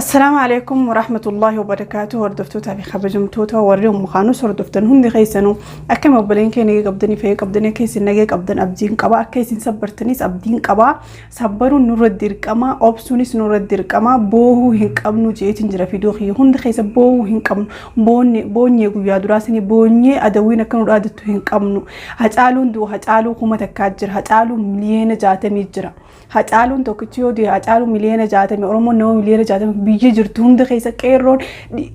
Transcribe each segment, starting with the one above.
Assalaamu alaikum warahmatullahi wabarakaatu. Hordoftootaa fi kabajamtoota warri mukaanus hordoftan hundi keessanuu, akkam obboleen kee? Nagee qabdanii? Fayya qabdanii? Akka isin nagee qabdan abdiin qaba, akka isin sabbartanis abdiin qaba. Sabbaruun nurra dirqama, obsuunis nurra dirqama. Boohuu hin qabnu jeetiin jira fidoo kiyya hunda keessa. Boohuu hin qabnu. Boonne boonyee guyyaa duraasini boonyee adawwiin akka nu dhaadattu hin qabnu. Hacaaluun du'u, Hacaaluu 1000 jira, Hacaaluu 60,000,000 jira. Hacaaluun tokkichi yoo du'e, Hacaaluu 60,000,000, Oromoon nama 60,000,000 biyya jirtu hunda keessa, qeerroon,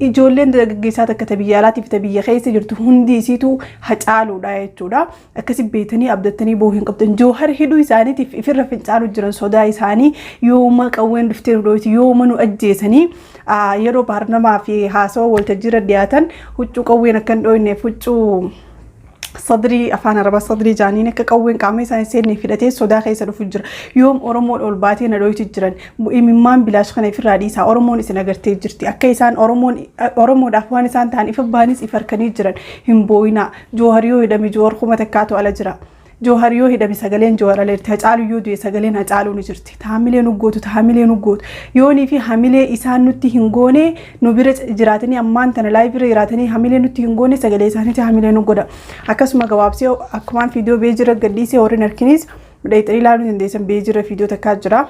ijoolleen dargaggeessaa takka ta biyya alaatiif ta biyya keessa jirtu hundi isiitu Hacaaluudha jechuudha. Akkasi beetanii abdattanii boo'uu hin qabdan. Joohar hidhuu isaaniitiif ifirra fincaanu jiran. Sodaa isaanii yooma qawween dhuftee nu dhoyti, yooma nu ajjeesanii. Yeroo paarlamaa fi haasawa waltajjiirra dhiyaatan huccuu qawween akka hin dhoyneef, huccuu sadrii, afaan Arabaa sadrii jaaniin, akka qawween qaama isaanii seenne fidhatee sodaa keessa dhufu jira. Yoom Oromoon ol baatee na dhoytu jiran. Imimmaan bilaash kana ifirraa dhiisaa. Oromoon isin agartee jirti. Akka isaan Oromoon Oromoodhaaf waan isaan ta'an ifa baanis if harkanii jiran. Hin boo'inaa. Joohar yoo hidhame, Joohar 1000tu ala jira. Joohar yoo hidhame, sagaleen Joohar ala jirti. Hacaaluu yoo du'e, sagaleen Hacaaluu ni jirti. Hamilee nu gootu, hamilee nu gootu. Yoonii fi hamilee isaan nutti hin goone, nu bira jiraatanii, ammaan tana live bira jiraatanii hamilee nutti hin goone, sagalee isaaniiti hamilee nu godha. Akkasuma gabaabsee akkumaan viidiyoo bee jira gadhiisee, warreen harkinis dheexanii ilaaluu dandeessan, bee jira viidiyoo takkaa jira.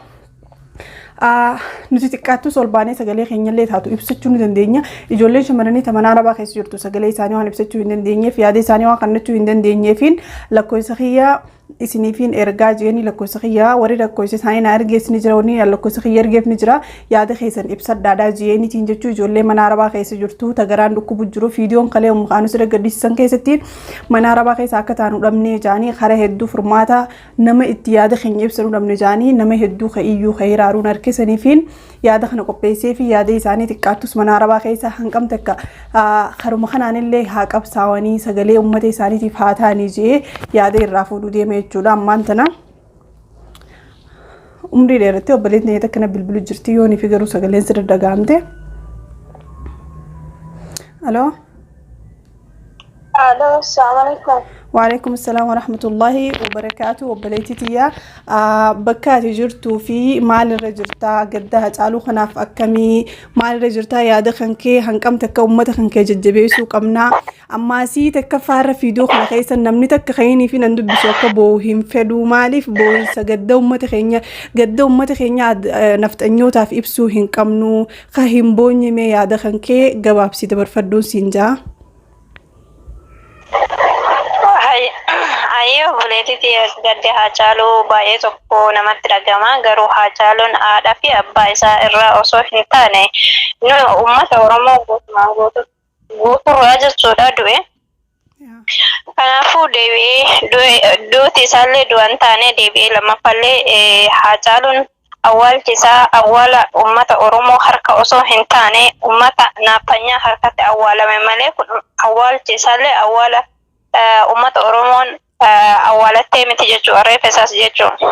Nuti xiqqaattus ol baanee sagalee keenyallee taatu ibsachuu ni dandeenya. Ijoolleen shamarranii mana Arabaa keessa jirtu sagalee isaanii waan ibsachuu hin dandeenyeef, yaada isaanii waan kennachuu hin dandeenyeefiin, lakkoofsa kiyyaa isiniifiin ergaa jeeni. Lakkoofsa kiyyaa warri lakkoofsa isaanii na ergees ni jira, warri lakkoofsa kiyya ergeef ni jira. Yaada keessan ibsadhaadhaa jeeniitiin jechuu. Ijoollee mana Arabaa keessa jirtu tagaraan dhukkubu jiru, viidiyoon kalee mukaanus irra gaddisiisan keessatti mana Arabaa keessa akka taanu dhabnee jaanii, karaa hedduu furmaata nama itti yaada keenya ibsanu dhabne jaanii, nama hedduu ka iyyuu ka hiraaruun harkisaniifiin yaada kana qopheessee fi yaada isaanii xiqqaattus mana Arabaa keessa hanqam takka karuma kanaanillee haa qabsaawanii sagalee uummata isaaniitiif haa ta'anii jee yaada irraa fuudhuu deema jechuudha. Ammaan tana umrii dheerattee obboleettiin ta'e akkana bilbilu jirti, yoonii fi garuu sagaleen sirra dhaga'amte. Aloo. Aloo, assalamu alaikum. Waalaikum assalam warahmatullahi wabarakaatu. Obboleettii tiyyaa, bakka ati jirtuu fi maalirra jirtaa? Gadda Hacaaluu kanaaf akkamii, maalirra jirtaa? Yaada kan kee hanqamte akka uummata kan kee jajjabeessuu qabnaa. Ammaasii takka faarra fiidoo kana keessa namni takka ka'inii fi nan dubbisu akka boo'u hin fedhuu. Maaliif boo'insa gadda uummata keenya, gadda uummata keenya nafxanyootaaf ibsuu hin qabnu. Ka hin boonye mee yaada kan kee gabaabsii dabarfadhuun siin jaa. Ayyee, obboleettii, gaddi Haacaaluu baay'ee tokko namatti dhagama. Garuu Haacaaluun haadha fi abbaa isaa irraa osoo hin taane, nu uummata Oromoo guutumaan guuturraa jechuudha du'e. Kanaafuu deebi'ee duuti isaallee du'a hin taane, deebi'ee lammaffallee Haacaaluun awwaalchi isaa awwaala uummata Oromoo harka osoo hin taane, uummata naaftanyaa harkatti awwaalame malee, kun awwaalchi isaallee awwaala uummata Oromoon awwaalattee miti jechuudha, reeffa isaas jechuudha.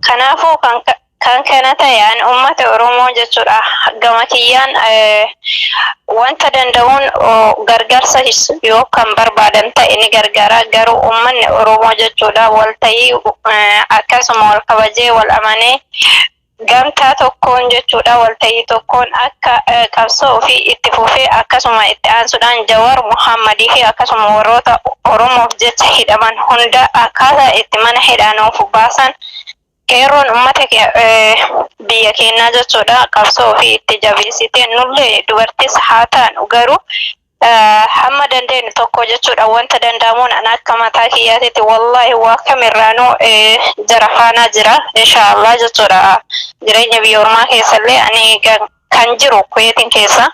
Kanaafuu kan kana ta'e ani uummata Oromoo jechuudha gama kiyyaan wanta danda'uun gargaarsa yoo kan barbaadan ta'e ni gargaara. Garuu uummanni Oromoo jechuudha walta'ii, akkasuma wal kabajee, wal amanee, gamtaa tokkoon jechuudha, walta'ii tokkoon akka qabsoo ofii itti fufee, akkasuma itti aansuudhaan Jawaar Muhammadii fi akkasuma warroota Oromoof jecha hidhaman hunda akkaataa itti mana hidhaa baasan, qeerroon uummata biyya keenyaa jechuudha qabsoo ofii itti jabeessitee, nullee dubartis haa taanu garuu hamma dandeenyu tokko jechuudha wanta danda'amuun, ana akka mataa kiyyaatitti wallaahi waa kamirraanuu jara faanaa jira inshaallah jechuudha. Jireenya biyya ormaa keessallee ani kan jiru Kuweetiin keessa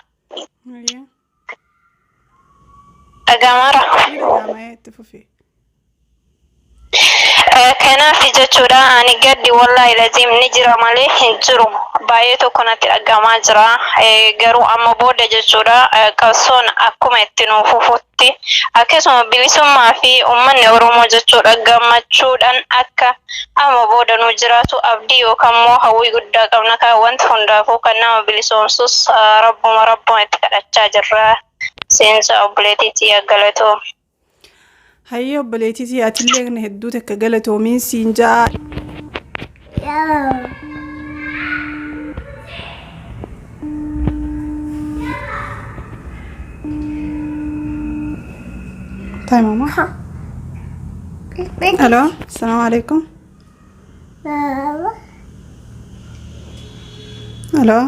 dhagamaara. Ni dhaga'ama, itti fufi. Kanaaf jechuudha ani gaddi wallaahi laziim ni jira malee hin jiru. Baay'ee tokko natti dhagahamaa jira. Garuu amma booda jechuudha qabsoon akkuma itti nuu fufutti akkasuma bilisummaa fi uummanni Oromoo jechuudha gammachuudhaan akka amma booda nu jiraatu abdii yookaan immoo hawwii guddaa qabna. Kan wanti hundaafuu kan nama bilisoomsus rabbuma rabbuma itti kadhachaa jirra. Seensa obboleettii galatoo. Hayyee obboleettii, atillee hedduu takka galatoomiin siin ja'a. طيب ماما، الو، السلام عليكم، الو.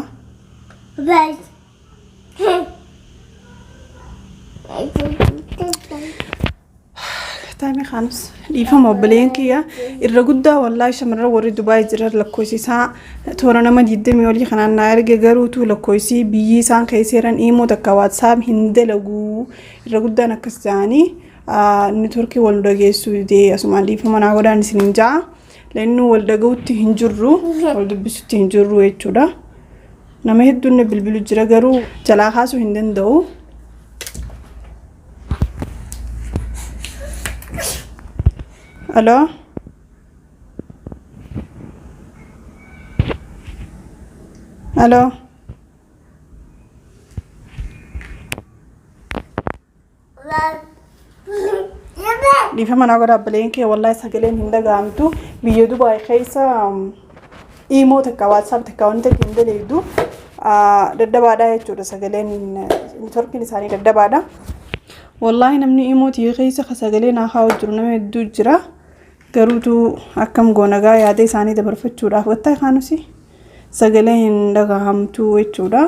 Taa'imii kaanis dhiifama obboleen kiyya irra guddaa wallaahi shamarran warri Dubaay jiran lakkoofsi isaa toora nama 20 olii kanaan naa erge, garuutu lakkoofsi biyyi isaan keessa jiran imo takka WhatsApp hin dalagu irra guddaan akkas ta'anii networkii wal dhageessuu didee. Asumaan dhiifama naa godhaan isiniin ja'a. Lannuu wal dhaga'utti hin jirru, wal dubbisutti hin jirru jechuudha. Nama hedduun na bilbilu jira, garuu jalaa kaasuu hin danda'u. Aloo? Aloo? Dhiifama naa godhaa obboleen kee, wallaahi sagaleen hin dhaga'amtu. Biyya Dubaay keessa imo takka WhatsApp takka wanti takka hin daleeydu, dadhabaadha jechuudha, sagaleen networkiin isaanii dadhabaadha. Wallaahi namni imo tiyya keessa ka sagalee naa kaa'u jiru nama hedduu jira. Garuutu akkam goonagaa yaada isaanii dabarfachuudhaaf gattaa kaanusi sagalee hin dhagahamtu jechuudha.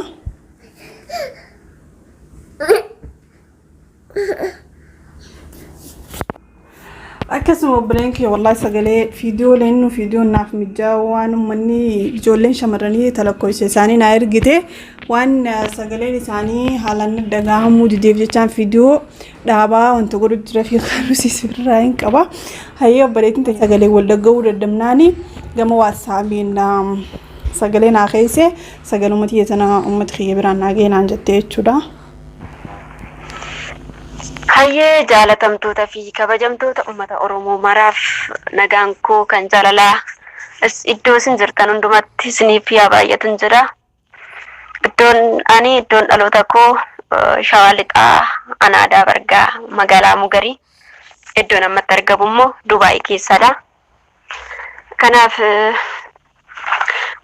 Akkasuma obboleen kee, wallaahi sagalee viidiyoo leennu viidiyoon naaf mijaa'u waan uummanni ijoolleen shamarranii talakkoofsa isaanii naa ergite waan sagaleen isaanii haalaan dhagahamuu dideef jechaan viidiyoo dhaabaa wanta godhu jira fi kanusi sirraa hin qaba. Hayyee obboleettiin sagalee wal dhaga'uu dadhabnaani gama WhatsAppiin sagalee naa keesse, sagaluma tiyya tana uummata kiyya biraan naa ga'e naan jettee jechuudha. Hayyee, jaalatamtoota fi kabajamtoota uummata Oromoo maraaf nagaan koo kan jaalalaa iddoo isin jirtan hundumatti isiniif yaa baay'atu jira. Iddoon ani iddoon dhaloota koo Shawaa Lixaa, Anaadaa Bargaa, magaalaa Mugarii. Iddoon ammatti argamu immoo Dubaay keessadha. Kanaaf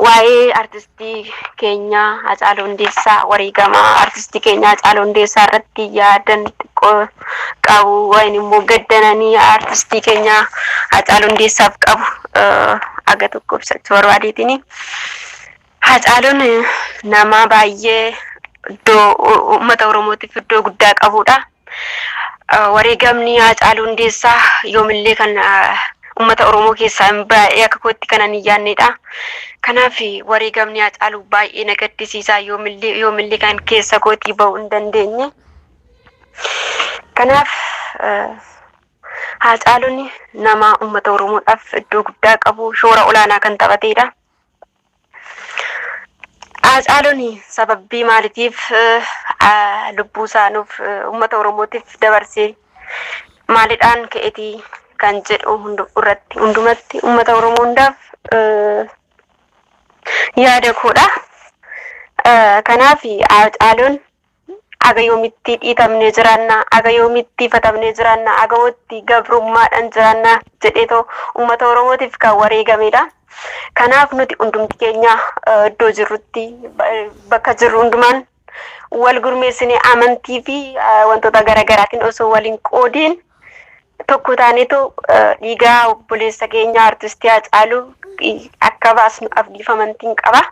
waa'ee artistii keenyaa Hacaaluu Hundeessaa, wareegama artistii keenyaa Hacaaluu Hundeessaa irratti yaadan xiqqoo qabu, wayin immoo gaddananii artistii keenyaa Hacaaluu Hundeessaaf qabu aga tokko ibsachuu barbaadeetini. Hacaaluun nama baay'ee iddoo uummata Oromootiif iddoo guddaa qabudha. Wareegamni Hacaaluu Hundeessaa yoomillee kan uummata Oromoo keessaa hin baay'ee akka kootti kanan hin yaadnedha. Kanaaf wareegamni Hacaaluu baay'ee na gaddisiisa, yoomillee yoomillee kan keessa kootii ba'uu hin dandeenye. Kanaaf Hacaaluun nama uummata Oromoodhaaf iddoo guddaa qabu, shoora olaanaa kan taphatedha. Hacaaluun sababii maaliitiif lubbuu isaa nuuf uummata Oromootiif dabarsee, maalidhaan ka'eetii kan jedhu irratti hundumatti uummata Oromoo hundaaf yaada koodha. Kanaaf Hacaaluun aga yoomitti dhiitamnee jiraanna, aga yoomitti ifatamnee jiraanna, aga yoomitti gabrummaadhaan jiraanna jedheetoo uummata Oromootiif kan wareegamedha. Kanaaf nuti hundumti keenya iddoo jirrutti, bakka jirru hundumaan wal gurmeessinee, amantii fi wantoota garaagaraatiin osoo waliin qoodiin tokko taaneetoo dhiigaa obboleessa keenya artistii Hacaaluu akka baasnu abdiif amantiin qaba.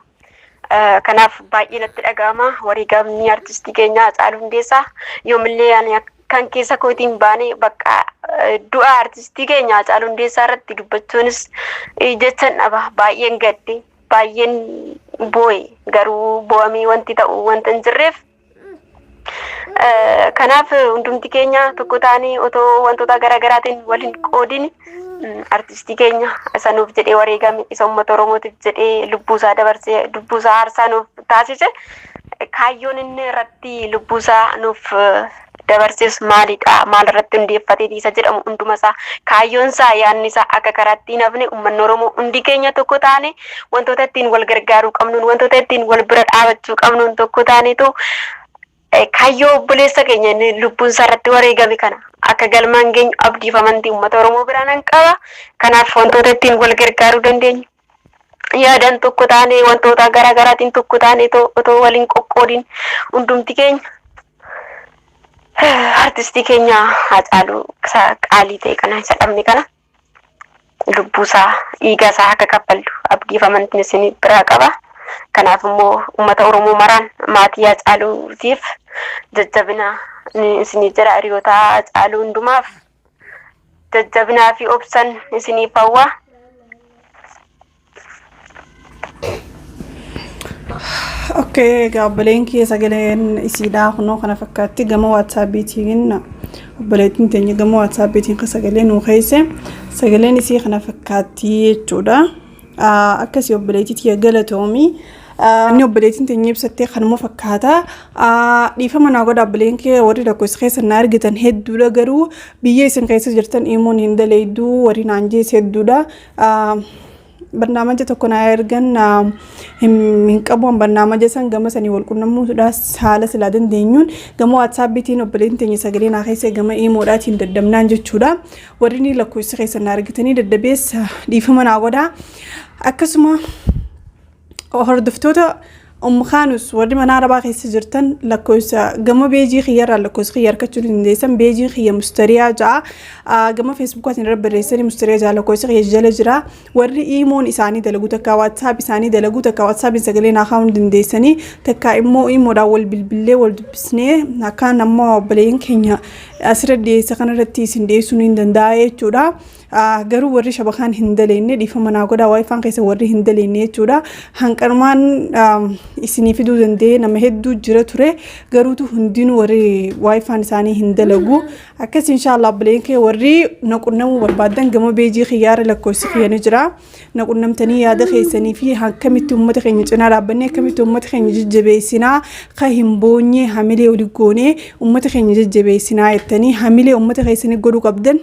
Kanaaf baay'ee natti dhaga'ama wareegamni artistii keenya Hacaaluu Hundeessaa, yoomillee ani kan keessa kootiin baane bakka du'a artistii keenya Hacaaluu Hundeessaa irratti dubbachuunis jechan dhaba. Baay'een gadde, baay'een boo'e, garuu boo'amee wanti ta'u wanta hin jirreef. Kanaaf hundumti keenya tokko taanee otoo wantoota garaagaraatiin waliin qoodin Artistii keenya isa nuuf jedhee wareegame, isa uummata Oromootiif jedhee lubbuusaa dabarsee, lubbuusaa aarsaa nuuf taasise, kaayyoon inni irratti lubbuusaa nuuf dabarses maalidha, maal irratti hundeeffatee isa jedhamu hunduma isaa, kaayyoon isaa, yaadni isaa akka karaatti hin hafne, uummanni Oromoo hundi keenya tokko taane wantoota ittiin wal gargaaruu qabnuun, wantoota ittiin wal bira dhaabachuu qabnuun tokko taanetu kaayyoo obboleessa keenya inni lubbuun isaa irratti wareegame kana akka galmaan geenyu abdiif amantii uummata Oromoo biraa nan qaba. Kanaaf wantoota ittiin wal gargaaruu dandeenyu, yaadan tokko taane, wantoota garaa garaatiin tokko taane, otoo waliin qoqqoodin hundumti keenya artistii keenya Haacaaluu isa qaalii ta'e kana, isa dhabne kana, lubbuusaa, dhiiga isaa akka kaffallu abdiif amantiin isin biraa qaba. Kanaaf immoo uummata Oromoo maraan maatii Haacaaluutiif jajjabina isinii jira, hiriyoota Haacaaluu hundumaaf jajjabinaa fi obsan isiniif hawwa. Okay, egaa obboleen kiyya, sagaleen isiidhaa kunoo kana fakkaatti. Gama WhatsAppiitiin obboleettiin teenya gama WhatsAppiitiin kan sagalee nuu keesse, sagaleen isii kana fakkaatti jechuudha. Akkasii obboleettii tiyya, galatoomii. Inni obboleettiin teenya ibsattee kanuma fakkaata. Dhiifama naa godha obboleen kee, warri lakkoofsa keessa na argitan hedduudha, garuu biyya isin keessa jirtan imoon hin daleeyduu warri naan jees hedduudha. Barnaamaja tokko naa ergan hin qabu, barnaamaja san gama sanii wal qunnammuudhaas haala silaa dandeenyuun gama WhatsAppiitiin obboleen teenya sagalee naa keessa gama imoodhaatiin daddabnaan jechuudha. Warri ni lakkoofsa keessa na argitanii daddabeessa, dhiifama naa godhaa. Akkasuma hordoftoota Umkaanus warri mana Arabaa keessa jirtan, lakkoofsa gama peejii kiyyarraa lakkoofsa kiyya argachuu dandeessan. Peejiin kiyya Mustariyaa ja'a, gama Facebookaatiin irra barreessanii Mustariyaa ja'a, lakkoofsa kiyya jala jira. Warri imoon isaanii dalagu, takka WhatsApp isaanii dalagu, takka WhatsAppiin sagalee naa kaa'uu dandeessanii, takka immoo imoodhaan wal bilbillee wal dubbisnee akkaan ammoo obboleeyyan keenya asirra dhiyeessa kanarratti isin dhiyeessuu ni danda'a jechuudha. Garuu warri shabakaan hin daleenne dhiifama naa godhaa, WiFiin keessa warri hin daleenne jechuudha. Hanqanumaan isinii fiduu danda'e nama hedduu jira ture, garuutu hundinuu warri WiFiin isaanii hin dalagu. Akkas inshaallah obboleen kee, warri na qunnamuu barbaadan gama peejii kiyyaara lakkoofsi kiyya ni jira. Na qunnamtanii yaada keessanii fi akkamitti uummata keenya cinaa dhaabbannee, akkamitti uummata keenya jajjabeessinaa, ka hin boonye hamilee oli goonee uummata keenya jajjabeessinaa jettanii hamilee uummata keessanii godhuu qabdan.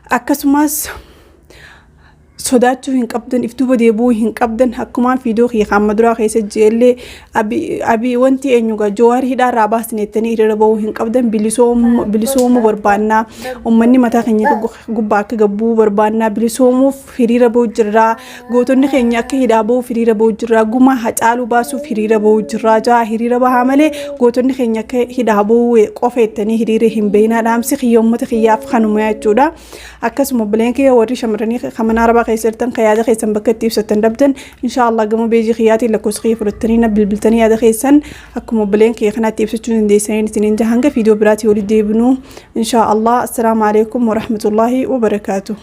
Akkasumas sodaachuu hin qabdan, if duuba deebi'uu hin qabdan. Akkumaan viidiyoo kiyya kan amma duraa keessa jeellee abii wanti eenyugaa Jawaar hidhaarraa baasne jettanii hiriira bahuu hin qabdan. Bilisoomuu barbaannaa, uummanni mataa keenya gubbaa akka gabbuu barbaannaa, bilisoomuuf hiriira bahuu jirraa, gootonni keenya akka hidhaa bahuuf hiriira bahuu jirraa, gumaa Hacaaluu baasuuf hiriira bahuu jirraa jaa hiriira bahaa malee gootonni keenya akka hidhaa bahuu qofa jettanii hiriira hin bahinaa. Dhaamsi kiyya uummata kiyyaaf kanuma jechuudha. Akkasuma obboleen kiyya warri shamarranii kan mana Arabaa keessa jirtan, kan yaada keessan bakka itti ibsattan dhabdan, inshaallah gama peejii kiyyaatiin lakkoofsa kiyya fudhattanii na bilbiltanii yaada keessan akkuma obboleen kiyya kanaatti ibsachuu dandeessanii isiniin jaha. Hanga viidiyoo biraatii walitti deebinuu inshaallah, assalaamu alaikum warahmatullaahi wabarakaatuh.